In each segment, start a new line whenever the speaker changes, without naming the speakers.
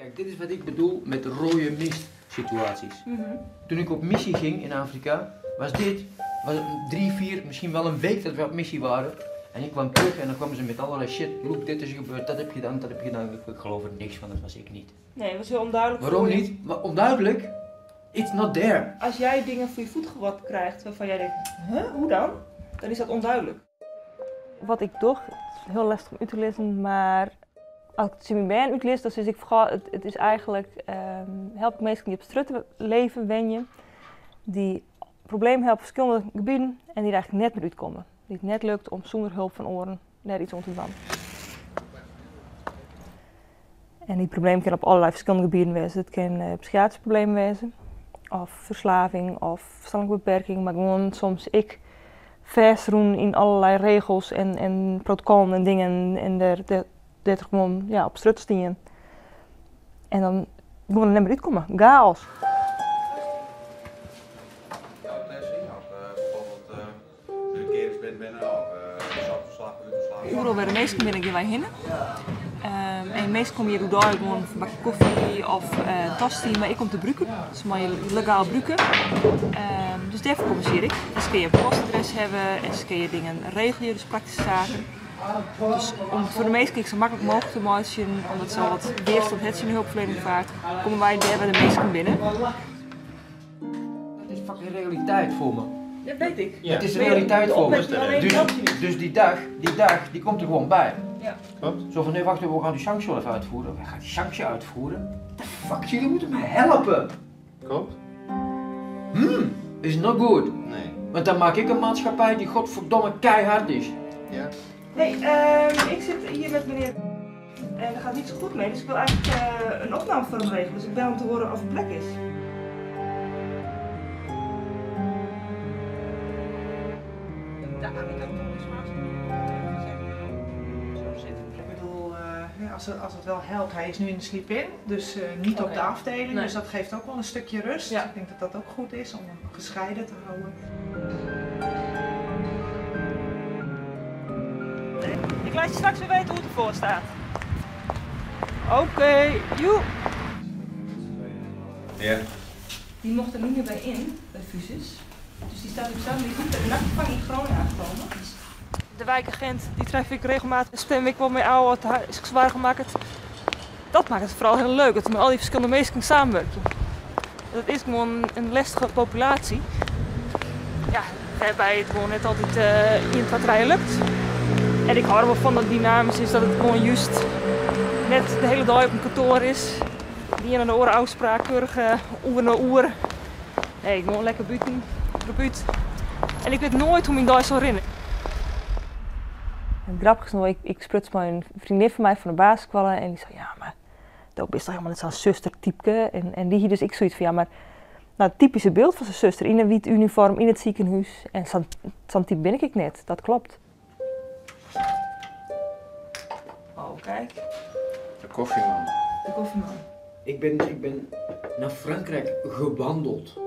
Kijk, dit is wat ik bedoel met rode mist situaties. Toen ik op missie ging in Afrika, was dit was 3, 4, misschien wel een week dat we op missie waren. En ik kwam terug en dan kwamen ze met allerlei shit. Loek, dit is gebeurd, dat heb je gedaan, dat heb je gedaan. Ik geloof er niks van, dat was ik niet.
Nee, het was heel onduidelijk
Waarom
voor je.
niet? Maar onduidelijk? It's not there.
Als jij dingen voor je voet geworpen krijgt waarvan jij denkt, huh, hoe dan? Dan is dat onduidelijk.
Wat ik doch, het is heel lastig om uit te lezen, maar als ik het in mijn baan uitlees, dan is ik vooral, het is eigenlijk, help ik mensen die op straat leven, wen je, die problemen hebben op verschillende gebieden en die er eigenlijk net meer uitkomen. Die het net lukt om zonder hulp van oren daar iets om te doen. En die problemen kunnen op allerlei verschillende gebieden wezen. Het kan psychiatrische problemen wezen, of verslaving, of verstandelijke beperking, maar gewoon soms ik vastroen in allerlei regels en protocollen en dingen en daar gewoon, ja, op strut staan. En dan moet er niet meer uitkomen. Chaos.
Overal waar de meesten binnen gaan wij heen. En meestal kom je hier door gewoon een bakje koffie of tosti, maar ik kom te bruiken. Dus mag je legaal bruiken. Dus daarvoor communiceer ik. Dus kun je een postadres hebben en dus kun je dingen regelen, dus praktische zaken. Dus om het voor de meesten zo makkelijk mogelijk te maken, omdat ze al wat weerstand het in de hulpverlening vaart, komen wij daar bij de meesten binnen.
Dat is fucking realiteit voor me.
Dat weet ik.
Het is realiteit voor me.
Opmerking alleen
Dus
helpt je niet.
die dag, die komt er gewoon bij.
Klopt.
Zo van, nee, wacht even, we gaan die sanctie wel even uitvoeren. We gaan die sanctie uitvoeren? What the fuck, jullie moeten me helpen.
Klopt.
Is not good.
Nee.
Want dan maak ik een maatschappij die godverdomme keihard is.
Hey, ik zit hier met meneer en dat gaat niet zo goed mee, dus ik wil eigenlijk een opname voor hem regelen. Dus ik bel om te horen of er plek is.
Ik bedoel, als het wel helpt, hij is nu in de sleep-in, dus niet op de afdeling, dus dat geeft ook wel een stukje rust. Ik denk dat dat ook goed is om hem gescheiden te houden.
Ik laat je straks weer weten hoe het ervoor staat. Oké, joe. Die mocht er niet meer bij in, bij Phusis. Dus die staat nu samen, die is bij de nachtopvang in Groningen aangekomen. De wijkagent, die tref ik regelmatig, stem ik wel mee ouwe, het is zwaar gemaakt. Dat maakt het vooral heel leuk, dat we met al die verschillende mensen kunnen samenwerken. Dat is gewoon een lastige populatie. Ja, waarbij het gewoon net altijd in het wat lukt. En ik hou er wel van dat het dynamisch is, dat het gewoon juist net de hele dag op een kantoor is. Die in de oren afspraak, keurig oer naar oer. Nee, ik moet lekker buiten, de buurt. En ik weet nooit hoe mijn dag zal rennen.
En grappig is nog, ik spruts met een vriendin van mij van de basisschool en die zei, ja, maar dat is toch helemaal net zo'n zustertype. En die hier dus ik zoiets van, ja, maar nou, het typische beeld van zijn zuster in een wit uniform, in het ziekenhuis. En zo'n type ben ik net, dat klopt.
Oh, kijk.
De koffieman.
De koffieman.
Ik ben naar Frankrijk gewandeld.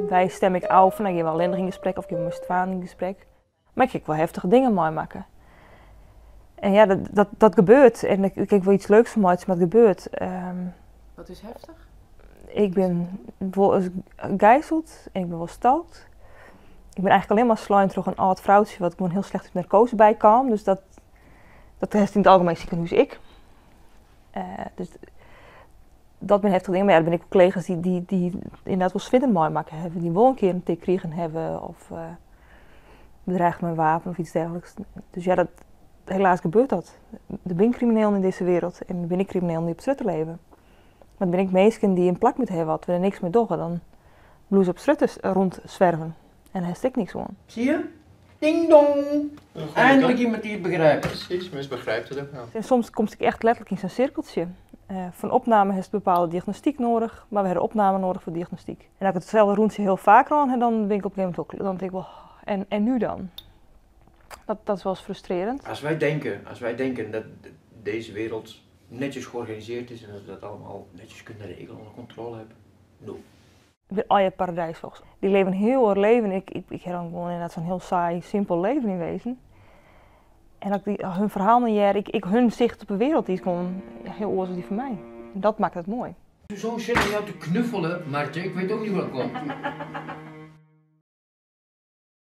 Wij stem ik af, dan gaan we alleen in gesprek of gaan we met z'n in gesprek. Maar ik ga wel heftige dingen meemaken. En ja, dat gebeurt. En ik heb wel iets leuks van mij, maar het gebeurt.
Wat is heftig?
Ik ben wel eens gegijzeld en ik ben wel stalkt. Ik ben eigenlijk alleen maar sluim door een oud vrouwtje wat gewoon heel slecht uit narcose bij kwam. Dus dat heeft in het algemeen ziekenhuis ik. Dus dat ben heftig dingen. Maar ja, dan ben ik ook collega's die inderdaad wel zwitten mooi maken hebben. Die wel een keer een tik kregen hebben of bedreigd met een wapen of iets dergelijks. Dus ja, helaas gebeurt dat. Er zijn criminelen in deze wereld en er zijn criminelen die op straat leven. Maar ben ik mensen die een plak moeten hebben wat we er niks mee doen, dan bloes op straat rondzwerven. En daar heeft ik niks van.
Zie je? Ding dong!
Een goede
Eindelijk
kant.
iemand die het begrijpt.
Precies, misbegrijpt het ook wel.
En soms kom ik echt letterlijk in zo'n cirkeltje. Van opname heeft bepaalde diagnostiek nodig, maar we hebben opname nodig voor diagnostiek. En als ik hetzelfde rondje heel vaak rond, en dan ben ik op een gegeven moment ook, dan denk ik wel, en nu dan? Dat is wel eens frustrerend.
Als wij denken dat deze wereld netjes georganiseerd is en dat we dat allemaal netjes kunnen regelen, onder controle hebben, no.
Ik ben al je paradijsvogels. Die leven een heel erg leven. Ik heb dan gewoon inderdaad zo'n heel saai, simpel leven in wezen. En dat ik die, hun verhaal niet jaar, ik, ik, hun zicht op de wereld, die is gewoon heel oors als die van mij. En dat makket it moai.
Zo'n zin om jou te knuffelen, Martje. Ik weet ook niet hoe dat komt.